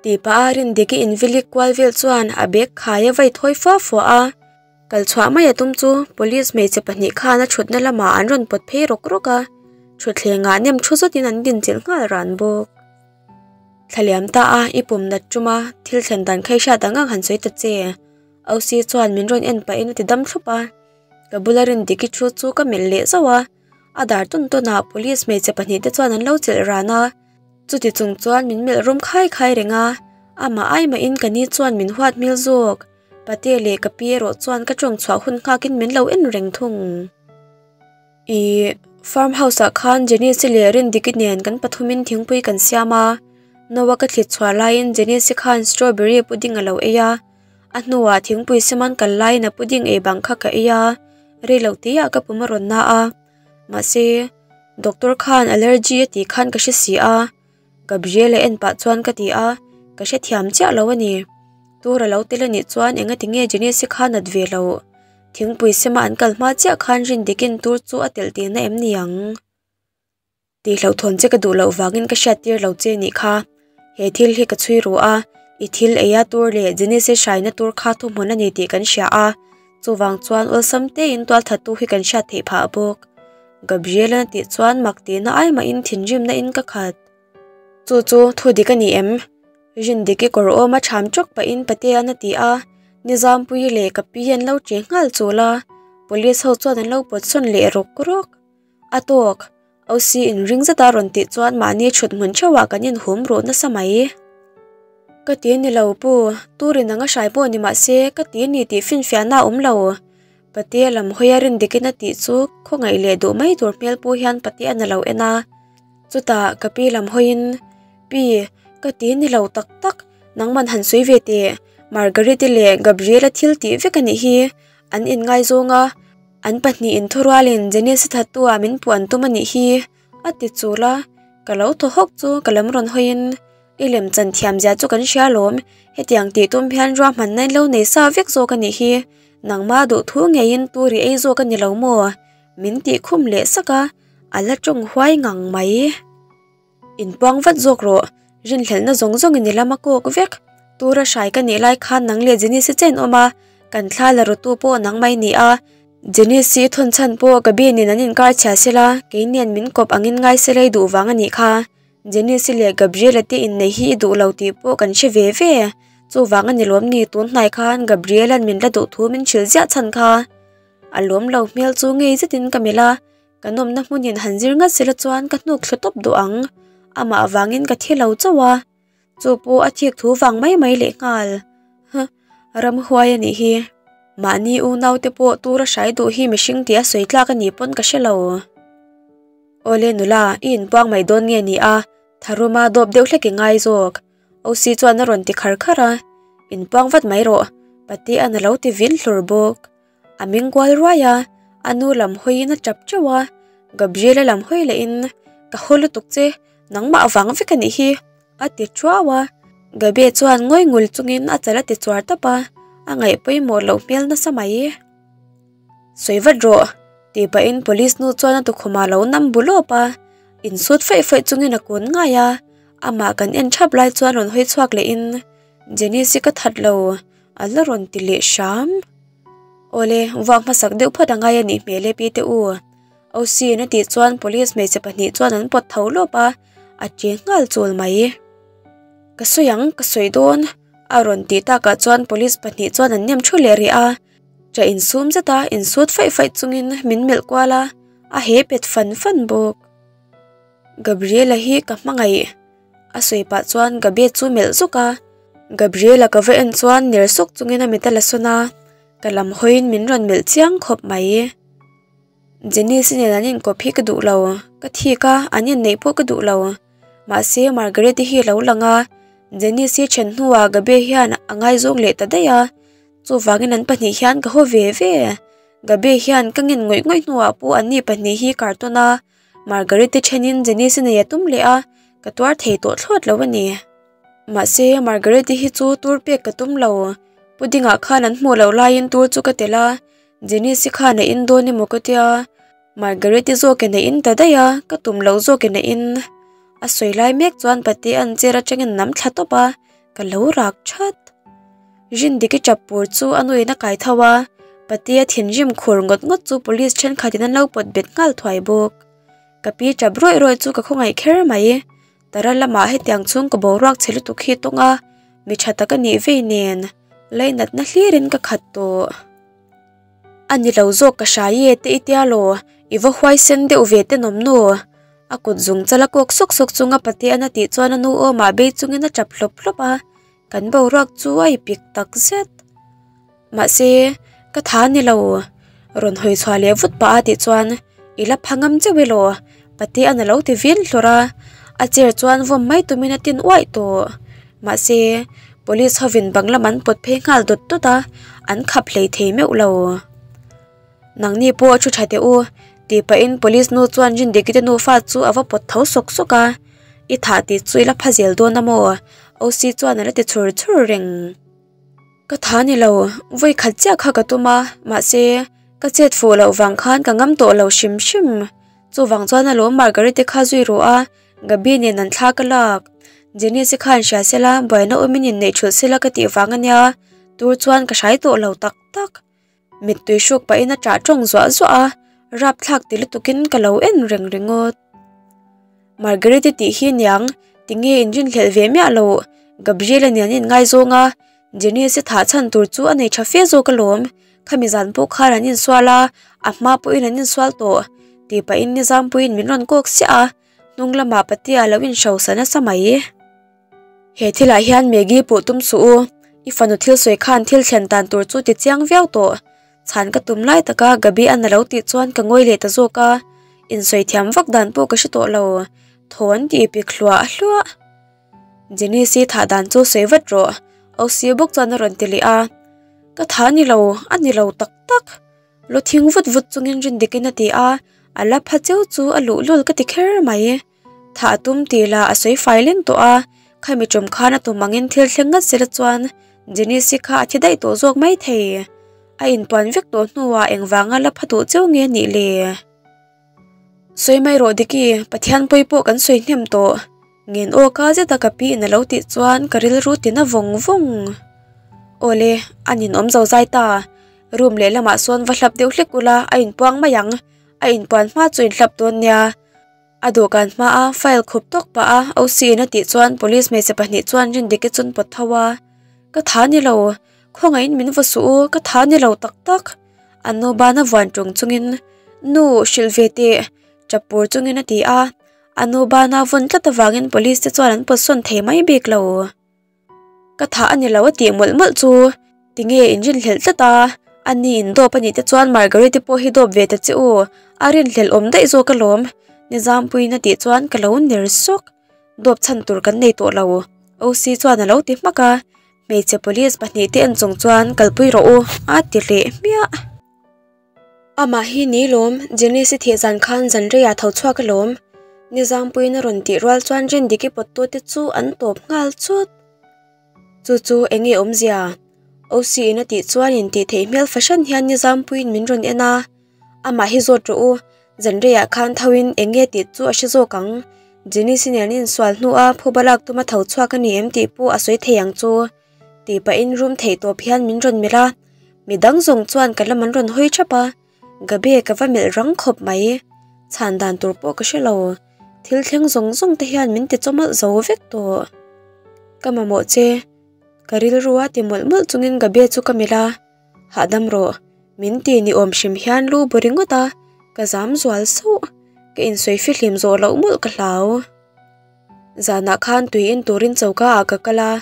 Tih pah a Rindiki invilik kual vel chuan a bag khai a vai thawi fua fua a. Kal chhuah mai a tum chu police hmeichhe pahnih khan a thutna lamah an rawn pawt phei rawk rawk a, thutthlengah nem thu zawtin an dinchilh nghal ran bawk. Thla liam ta a, i pum nat tum a, thil thlen dan kha i hriat ang ang han sawi ta che. OC chuan min rawn en pahin a ti dam thlup a, ka bula Rindiki thu chu ka melh leh zauh a, a dar tawn tawn ah police hmeichhe pahnih te chuan an lo chelh ran a, chuti chung chuan min melh rum khai khai reng a, amah ai mahin ka ni chuan min huat hmel zawk. Pate leh ka pi erawh chuan ka tawng chhuah hun nghakin min lo en reng thung. Ih, farm house ah khan Janice-i leh Rindiki nen kan pathumin thingpui kan siam a, Noah ka thlit chhuah laiin Janice-i khan strawberry pudding a lo ei a, a hnuah thingpui siman kal laiin a pudding ei bang kha ka ei a, rei lo tihah ka pum a rawn na a, mahse, doctor khan allergy a tih khan ka hre si a. Gabriel-a en pah chuan ka ti a, ka hrethiam chiah lo a ni. Tur a lo tel a nih chuan enga ti nge Janice-i kha nat ve loh? Thingpui sema an kal hma chiah khan Rindikin tur chu a telh tihna em ni ang? Tih hlauhthawn che ka duh loh vangin ka hriattir lo che nih kha. He thil hi ka chhui ru a, i thil eia tur leh Janice-i hraina tur kha thuhmun a ni tih kan hria a, chuvang chuan awlsam tein tualthattu hi kan hriat theih phah bawk. Gabriel-a tih chuan mak tihna ai mahin thinrimna in ka khat. Chu chu thu dik a ni em? Rindiki kawr awm a ṭham ṭawk pahin Patea'n a ti a, Nizampuii leh ka pi an lo ṭe nghal chul a, police ho chuan an lo pawt sawn leh rawk rawk. A tawk, OC inring zeta rawn tih chuan mahni ṭhut hmun ṭheuhah kan inhum ruh nasa mai. Ka ti ni lo pu, turin anga hrai pawh ni mah se ka ti ni tih finfiahna a awm lo. Patea lam hawi a rin dikin a tih chu khawngaih leh duh mai tur hmel pawh hian Patea'n a lo en a. Chutah ka pi lam hawiin, Pi, ka ti ni lo tak tak, nangman han sawi ve teh, Margarete leh Gabriela thil tih vek a nih hi, an inngaizawng a, an pahnihin thurualin Janice-i thattu-ah min puh an tum a nih hi, a ti chul a. Ka lo thaw hawk chu ka lam rawn hawiin, I lem chan thiam zia chu kan hria alawm, hetiang tih tum hian ruahmanna in lo nei sa vek zawk a nih hi, nangma duh thu ngeiin tur i ei zawk a ni lo maw? Min tih khum leh sak a, a la tawng huai ngang mai. Inpuang vat zawk rawh, rinhlelhna zawng zawngin i lam a kawk vek. Tura hrai ka nih lai khan nang leh Jenice chen awm a, kan thla la rawtu pawh nang mai ni a, Jenice i thawn chhan pawh Gabi nen an inkar chhia sela, kei nen min kawp angin ngai sela i duh vang a nih kha. Jenice leh Gabriela te inneih hi i duh lo tih pawh kan hre ve ve. Chuvang a ni lawm ni tun hnai khan Gabriela'n min la duh thu min hrilh ziah chhan kha. A lawm lo hmel chu ngei zetin ka melh a, ka nawmna hmunin han zir ngat sela chuan ka hnuk thlu tawp duh ang. Amah avangin ka thi lo chauh a, chu pawh a thik thu vang mai mai leh nghal. Huh, ramhuai a nih hi. Mahni unau te pawh tura hrai duh hi mihring tih a sawi tlak a nih pawn ka hre lo. Awle nula, i inpuang mai dawn nge ni a? Tharuma dawp deuh hlek i ngai zawk. OC chuan a rawn ti khar khar a, Inpuang vat mai rawh, Patea'n a lo ti vin hlur bawk. A meng kual ruai a, a nu lam hawiin a tap teuh a, Gabriela lam hawi lehin, Ka haw lutuk che, nangmah vang vek a nih hi, a ti thuau a. Gabe chuan ngawi ngul chungin a chal a ti chuar tap a, a ngaih pawimawh loh hmel nasa mai. Sawi vat rawh, tih pahin police nu chuan a tukhumah a lo nam bu lawp a, insut faih faih chungin a kun ngai a, amah kan en thap lai chuan rawn hawi chhuak lehin Janice hi ka that lo, a la rawn ti leh hram. Awle, vuak hmasak deuh phawt a ngai a nih hmel e pi te u. OC in a tih chuan police hmeichhe pahnih chuan an pawt tho lawp a, a che nghal chul mai. Ka sawi ang, ka sawi dawn, a rawn tih takah chuan police pahnih chuan an nem thu leh rih a. Ṭah insum zet a, insut faih faih chungin min melh kual a, a he pet fan fan bawk. Gabriela hi ka hmangaih a sawi pah chuan Gabe chu melh zuk a. Gabriel-a ka va en chuan ner sawk chungin a mit a la sawn a, ka lam hawiin min rawn melh chiang khawp mai. Jenice nen an inkawp hi ka duh lo, ka thik a, an inneih pawh ka duh lo. Mahse Margaret-i hi a lo lang a, Jenice-i then hnuah Gabe hian a ngaizawng leh ta daih a, chuvangin an pahnih hian ka haw ve ve. Gabe hian ka ngen ngawih ngawih hnuah pawh anni pahnih hi kartawn a, Margaret-i thenin Jenice-i nei a tum leh a, ka tuar thei tawh thlawt lo a ni. Mahse Margaret-i hi chu tur pek ka tum lo, pudding-ah khan an hmuh loh laiin tur chu ka telh a, Jenice-i khan a in dawn emaw ka tia, Margaret-i zawkin a in ta daih a, ka tum loh zawkin a in. A sawi lai mek chuan Patea'n chair atangin nam thla tawp a, ka lo rak that. Rindiki tap pur chu a nuin a kai tho a, Patea thinrim khur ngawt ngawt chu police thenkhatin an lo pawt bet nghal thuai bawk. Ka pi tap rawih rawih chu ka khawngaih kher mai. Tara lamah hetiang chhung ka boruak chhe lutuk hi tawng a, mi tha tak a nih vei nen lainatna hlirin ka khat tawh. A ni lo zawk ka hrai e te i tia law, i va huai sen deuh ve tenawm nu. A kut zung chala kawk sawk sawk chunga Pateana tih chuan a nu awmah bei chungin a tap hlawp hlawp a, kan boruak chu a ipik tak zet. Mahse, ka tha ni lo. Rawn hawi chhuah leh vut pah a tih chuan i la pha ngam chauh elaw? Pateana lo ti vin hlawrh a, a chair chuan vawm mai tumin a tin uaih tawh. Mahse, police hovin bang lam an pawt phei nghal dawt dawt a, an khap hlei thei meuh lo. Nangni pawh a thu tha teh u, tih pahin police nu chuan Rindiki te nufa chu a va pawt tho sawk sawk a, I thah tih chu i la pha zel dawn a maw? OC chuan a la ti chhur chhur reng. Ka tha ni lo, vawi khat chiah kha ka tum a, mahse, ka chet fuh loh vang khan ka ngam tawh lo hrim hrim. Chuvang chuan alawm Margarete kha zui rawh a, Gabi nen an thla ka lak. Jenice khan hria sela, buaina awmin inneih thulh sela ka tih vang a nia, tur chuan ka hrai tawh lo tak tak. Mittui hruk pahin a ṭah ṭawng zuah zuah a, rapthlak ti lutukin ka lo en reng ringawt. Margarete tih hi niang, tinge inrinhlelh ve miah loh, Gabriel-a nen an inngaizawng a, Jenice thah chhan tur chu a nei tha fe zawk alawm, khami zan pawh khan an insual a, a hma pawhin an insual tawh, tih pahin nizampuiin min rawn kawk siah a, hnung lamah patea lo inhrosa nasa mai. He thilah hian Maggie pawh tum suh u, i fanu thil sawi khan thil thlen dan tur chu ti chiang viau tawh. Chhan ka tum lai taka Gabi an a lo tih chuan ka ngawi leh ta zawk a, insawi thiam vak dan pawh ka hre tawh lo, thaw an tih pik hluah hluah. Jenice-i thah dan chu sawi vat rawh, Osi bawk chuan a rawn ti leh a. Ka tha ni lo, a ni lo tak tak. Lu thing vut vut chungin rindikin a ti a, a la pha cheu chu a luhlul ka ti kher mai. Thah a tum tih lah a sawi fai leng tawh a, khami tum khan a tum angin thil thleng ngat sela chuan Jenice-i kha a thi daih tawh zawk mai thei. A inpuan vek tawh hnuah engvanga la pha duh cheu nge nih le? Sawi mai rawh Diki, Pathian pawi pawh kan sawi hnem tawh. Ngen aw ka zeta ka pi in a lo tih chuan ka rilru tina vawng vawng. Awle, a ninawm zo zai ta. Room lehlamah sawn va hlap deuh hlek ula a inpuang mai ang. A inpuan hma chu inhlap dawn nia. A dawhkan hmaa file khup tawk pah a OC in a tih chuan police hmeichhe pahnih chuan Rindiki chun pawt tho a. Ka tha ni lo, khawngaihin min vaw suh u, ka tha ni lo tak tak. An nu bana vuan ṭung chungin, Nu, hrilh ve teh, ṭap pur chungin a ti a. A nu bana vawn tlat avangin police te chuan an pawt sawn thei mai bik lo. Ka thah a ni lo a tih mawlh mawlh chu tinge in rinhlelh tlat a, a ni in dawp a nih te chuan Margarete pawh hi dawp ve ta che u, a rinhlelh awm daih zawk alawm, Nizampuiin a tih chuan ka lo ner sawk, dawp chhan tur kan nei tawh lo, OC chuan a lo ti hmak a, hmeichhe police pahnih te en chung chuan kalpui rawh u a ti leh hmiah. Amah hi ni lawm, Janice-i thih zan khan zan reiah tho chhuak alawm. Nizangpuiin a rawn tih rual chuan Rindiki pawttu te chu an tawp nghal chut. Chu chu eng nge awmzia? OC-in a tih chuan intih theih hmel fahran hian Nizangpuiin min rawn en a. Amah hi zawt rawh u, zan reiah khan thoin eng nge tih chu a hre zawk ang. Janice-i nen insual hnua phuba lak tuma tho chhuak a ni em tih pawh a sawi thei ang chu. Tih pahin room theih tawp hian min rawn melh a, mi dang zawng chuan ka lam an rawn hawi thap a, Gabe ka va melh rang khawp mai, chhan dan tur pawh ka hre lo, thil thleng zawng zawng te hian min ti chawmawlh zo vek tawh. Ka mamawh che, ka rilru a ti mawlh mawlh chungin Gabe chu ka melh a, hahdam rawh, min ti ni awm hrim hian lu bu ringawt a, ka zam zual sauh, ka insawi fihlim zawh loh mawlh ka hlau. Zanah khan tui in turin choka ah ka kal a.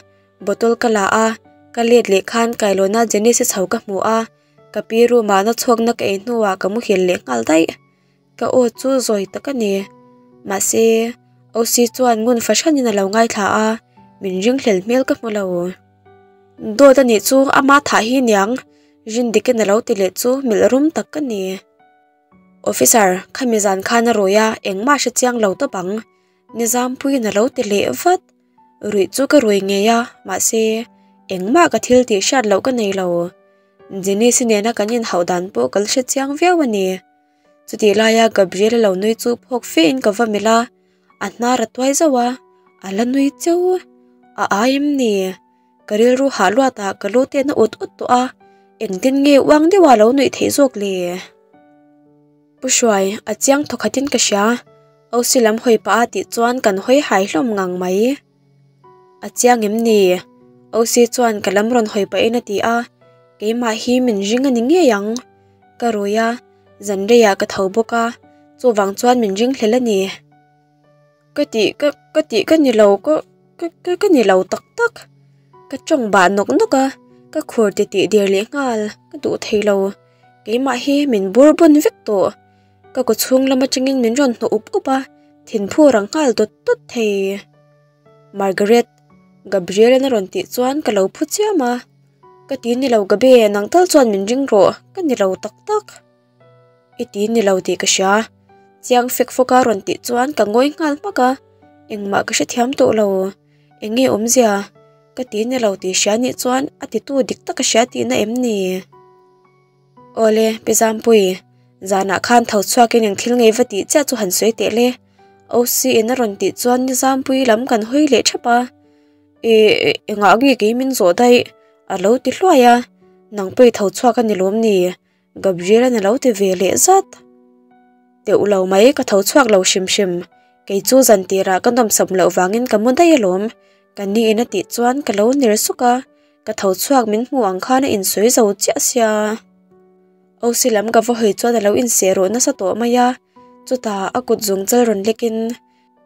Bottle ka la a, ka let leh khan kailawna Janice-i chho ka hmu a, ka pi room ah na chhuakna ka ei hnuah ka muhil leh nghal daih. Ka aw chu zawi tak a ni. Mahse, OC chuan ngun fahranin a lo ngaithla a, min ringhlel hmel ka hmu lo. Dawt a nih chu ama thah hi niang, Rindikin a lo ti leh chu melh rum tak ka ni. Officer, khami zan khan a rawi a, engmah hre chiang lo tawp ang. Nizampuiin a lo ti leh vat. Ruih chu ka rui ngei a, mahse, engmah ka thil tih hriat loh ka nei lo. Jenise nena kan inhauh dan pawh ka la hre chiang viau a ni. Chutih laia Gabriel-a lo nui chu phawk fe in ka va melh a, a hnar a tuai zauh a, a la nui cheu. A ai em ni? Ka rilru hah luatah ka lu te na ut ut tawh a, engtin nge uang deuha lo nuih theih zawk le? Pu Hruai, a chiang thawkhatin ka hria, Osi lam hawi pah a tih chuan kan hawi hai hlawm ngang mai. A chiang em ni? Osi chuan ka lam rawn hawi pahin a ti a, keimah hi min ring a ni ngei ang. Ka rui a, zan reiah ka tho bawk a, chuvang chuan min ring hlel a ni. Ka tih ka ka tih ka ni lo ka ka ka ni lo tak tak. Ka tawng bah nawk nawk a, ka khur ti tih der leh nghal, ka duh thei lo. Keimah hi min bur bun vek tawh. Ka kaw chhung lam atangin min rawn hnawh up up a, thinphu rang nghal dawt dawt thei. Margaret, Gabriel-a'n a rawn tih chuan ka lo phu chiam a. Ka ti ni lo Gabe, nang tal chuan min ring rawh, ka ni lo tak tak. I ti ni lo tih ka hria. Chiang fek fawk a rawn tih chuan ka ngawi nghal hmak a, engmah ka hrethiam tawh lo. Eng nge awmzia? Ka ti ni lo tih hria nih chuan a titu dik tak ka hria tihna em ni? Awle, Pi Zampui, zanah khan tho chhuakin eng thil ngei va tih chiah chu han sawi teh le. OC in a rawn tih chuan Ni Zampui lam kan hawi leh thap a. Ih, engah nge kei min zawh daih? A lo ti hluai a, Nang pawh i tho chhuak a ni lawm ni? Gabriel-a'n a lo ti ve leh zat. Teuh lo mai, ka tho chhuak lo hrim hrim. Kei chu zan tirah ka nawmsam loh vangin ka mu daih alawm. Ka niin a tih chuan ka lo ner suk a, ka tho chhuak min hmu ang khan a insawi zo chiah sia. Osi lam ka va hawi chuan a lo inseh rawh nasa tawh mai a, chutah a kut zung chal rawn lekin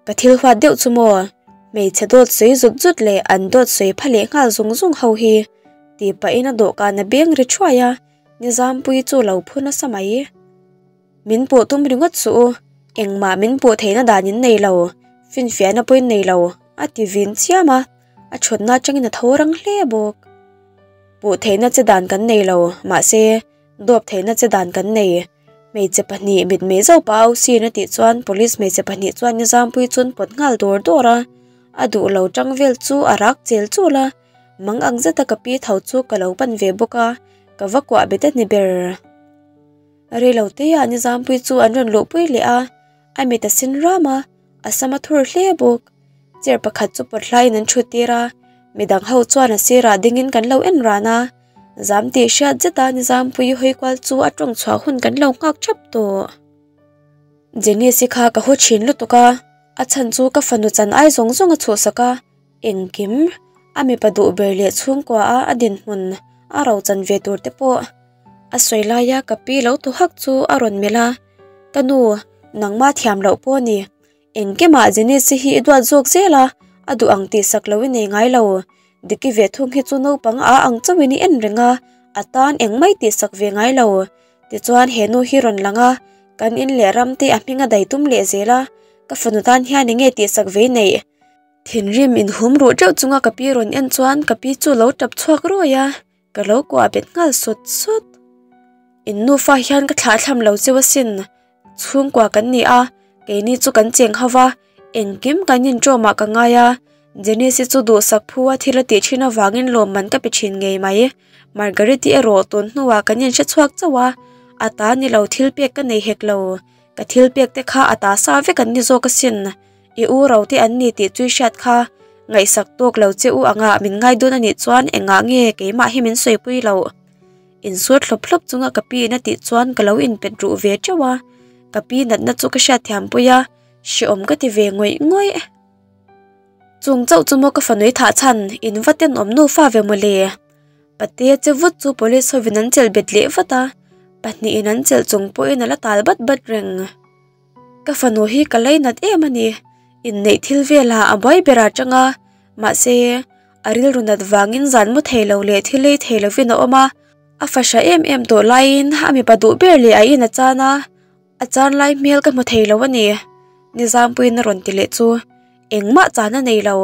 ka thil huat deuh chu maw, hmeichhe dawt sawi zut zut leh an dawt sawi pha leh nghal zung zung ho hi tih pahin a dawhkan a beng ri thuai a, Nizampui chu lo phu nasa mai. Min puh tum ringawt suh u, engmah min puh theihna dan in nei lo, finfiahna pawhin nei lo, a ti vin chiam a, a thutna atangin a tho rang hle bawk. Puh theihna che dan kan nei lo, mahse, dawp theihna che dan kan nei. Hmeichhe pahnih mitmei zauh pah au sin a tih chuan police hmeichhe pahnih chuan Nizampuii chu an pawt nghal dawr dawr a, a duh lo tang vel chu a rak chel chul a, mang ang zeta ka pi tho chu ka lo pan ve bawk a, ka va kuah bet a ni ber. Reilo teah Nizampui chu an rawn luhpui leh a, a mit a sin ram a, a sam a thur hle bawk. Chair pakhat chu pawt hlaiin an thut tir a, midang ho chuan a sirah dingin kan lo en ran a. Zam tih hriat zeta Nizampui hawi kual chu a tawng chhuah hun kan lo nghak thap tawh. Jenice-i kha ka haw thin lutuk a, a chhan chu ka fanu chan ai zawng zawng a chhuhsak a, Engkim, a mipa duh ber leh chhungkua a a dinhmun a ro chan ve tur te pawh a sawi laia ka pi lo thaw hak chu a rawn melh a, Ka nu, nangmah thiam loh pawh a ni. Engkimah Jenice hi i duat zawk zel a, a duh ang tih sak lo i nei ngai lo. Diki ve thung hi chu naupang a ang chauhin i en reng a, a tan engmai tih sak ve ngai lo. Tichuan he nu hi rawn lang a, kan in leh ram te a hming a dai tum leh zel a, ka fanu tan hian enge tih sak ve neih? Thinrim inhum ruh teuh chunga ka pi rawn en chuan ka pi chu lo tap chhuak ruai a, ka lo kuah bet nghal sawt sawt. In nufa hian ka thlah thlam lo cheu asin, chhungkua kan ni a, keini chu kan cheng ho va, engkim kan inṭawmah ka ngai a, Jenice-i chu duhsak phu a thil a tih thin avangin lawmman ka pe thin ngei mai. Margaret-i erawh tun hnuah kan inhre chhuak chauh a, a ta ni lo thil pek ka nei hek lo, ka thil pek te kha a ta sa vek an ni zawk asin. I u ro te an ni tih chui hriat kha ngaihsak tawk lo che u anga min ngai dawn a nih chuan engah nge keimah hi min sawipui loh? Insur thlawp thlawp chunga ka pi in a tih chuan ka lo inpet ruh ve teuh a, ka pi natna chu ka hriatthiam pui a, hrehawm ka ti ve ngawih ngawih. Chung chauh chu maw ka fanui thah chhan in va tenawm nufa ve mawle. Patea che vut chu police hovin an chelh bet leh vat a, pahnihin an chelh chung pawhin a la tal bat bat reng. Ka fanu hi ka lei nat em a ni, inneih thil velah a buai ber atang a, mahse A rilru nat vangin zan mu thei lo leh thil ei thei lovin a awm a, a fahra em em tawh laiin a mipa duh ber leh a in a chan a, a chan lai hmel ka hmu thei lo a ni. Nizampuiin a rawn ti leh chu engmah chan a nei lo,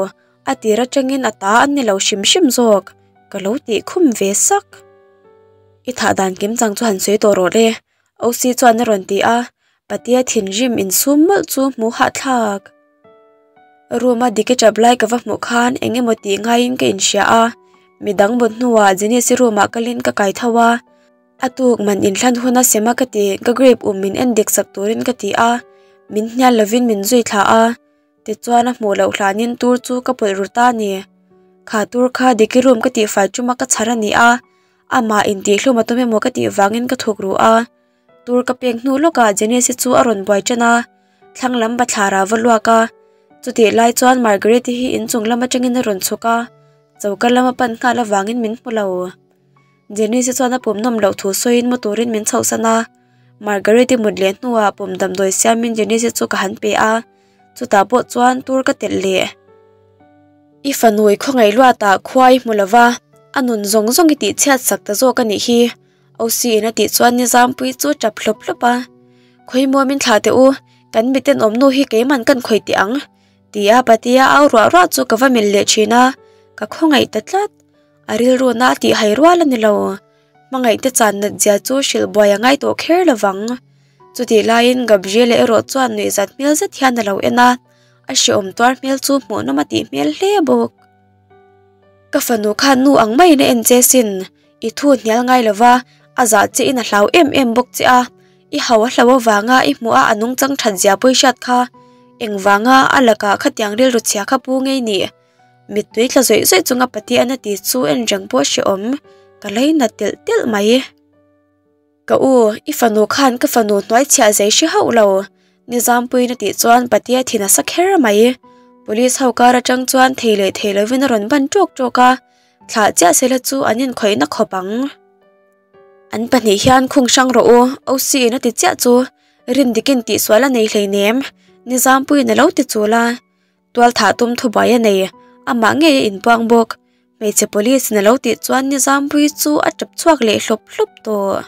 a tir atangin a ta an ni lo hrim hrim zawk ka lo tih khum ve sak. I thah dan kim chang chu han sawi tawh rawh le, OC chuan a rawn ti a, Patea thinrim insum mawlh chu hmuh hahthlak. Room a Diki tap lai ka va hmuh khan eng emaw tih ngaiin ka inhria a, midang mut hnuah Jenise room ah kalin ka kai tho a, a tuk man inhlan huna sema ka ti ka grape um min en dik sak turin ka ti a, min hnial lovin min zui thla a, tichuan a hmuh loh hlanin tur chu ka pawlh ru ta a ni. Kha tur kha Diki room ka tihfai tuma ka chhar a ni a, amah intihhlum a tum emaw ka tih vangin ka thuk ru a. Tur ka pek hnu lawkah Jenesi chu a rawn buai ṭan a, thlang lam bathlar ah va luak a. Chutih lai chuan Margaret-i hi inchung lam atangin a rawn chhuk a, choka lama pan nghal avangin min hmu lo. Jenesi chuan a pum nawm loh thu sawiin mu turin min chhohsan a, Margaret-i mut leh hnuah pum damdawi siamin Jenesi chu ka han pe a, chutah pawh chuan tur ka telh leh. I fanui khawngaih luatah khua i hmu lova, a nun zawng zawng i tihchhiat sak ta zawk a nih hi. OC in a tih chuan Nizampui chu a tap hlawp hlawp a, Khawimaw min thlah teh u, kan miten awm nu hi keiman kan khawih teh ang, ti a Patea au ruah ruah chu ka va melh leh thin a, ka khawngaih ta tlat. A rilru na a tih hai rual a ni lo. Hmangaih te chan nat zia chu hrilh buai a ngai tawh kher lo vang. Chutih laiin Gabriela erawh chuan nuihzat hmel zet hian a lo en a, a hrehawm tuar hmel chu hmuhnawm a tih hmel hle bawk. Ka fanu khan nu ang maiin a en che sin, i thu hnial ngai lova, a zah che in a hlau em em bawk che a, i hau a hlo avanga i hmuh a a nungchang that zia pawh i hriat kha, engvanga a lakah khatiang rilru chhia kha pu ngei ni? Mittui tla zawih zawih chunga Patiana ti chu en reng pawh a hrehawm, ka lainat telh telh mai. Ka u, i fanu khan ka fanu hnuai chhiah zei hre hauh lo. Nizampuiin a tih chuan Patea thin a sa kher mai. Police ho kar atang chuan thei leh thei lovin a rawn ban tawk tawk a, thlah chiah sela chu an inkhawihna khawp ang. An pahnih hian khung hrang rawh u, OC in a ti chiah chu Rindikin tihsual a nei hleinem, Nizampuiin a lo ti chul a. Tualthah tum thubuai a nei, amah ngei a inpuang bawk. Hmeichhe police in a lo tih chuan Nizampuii chu a tap chhuak leh hlawp hlawp tawh.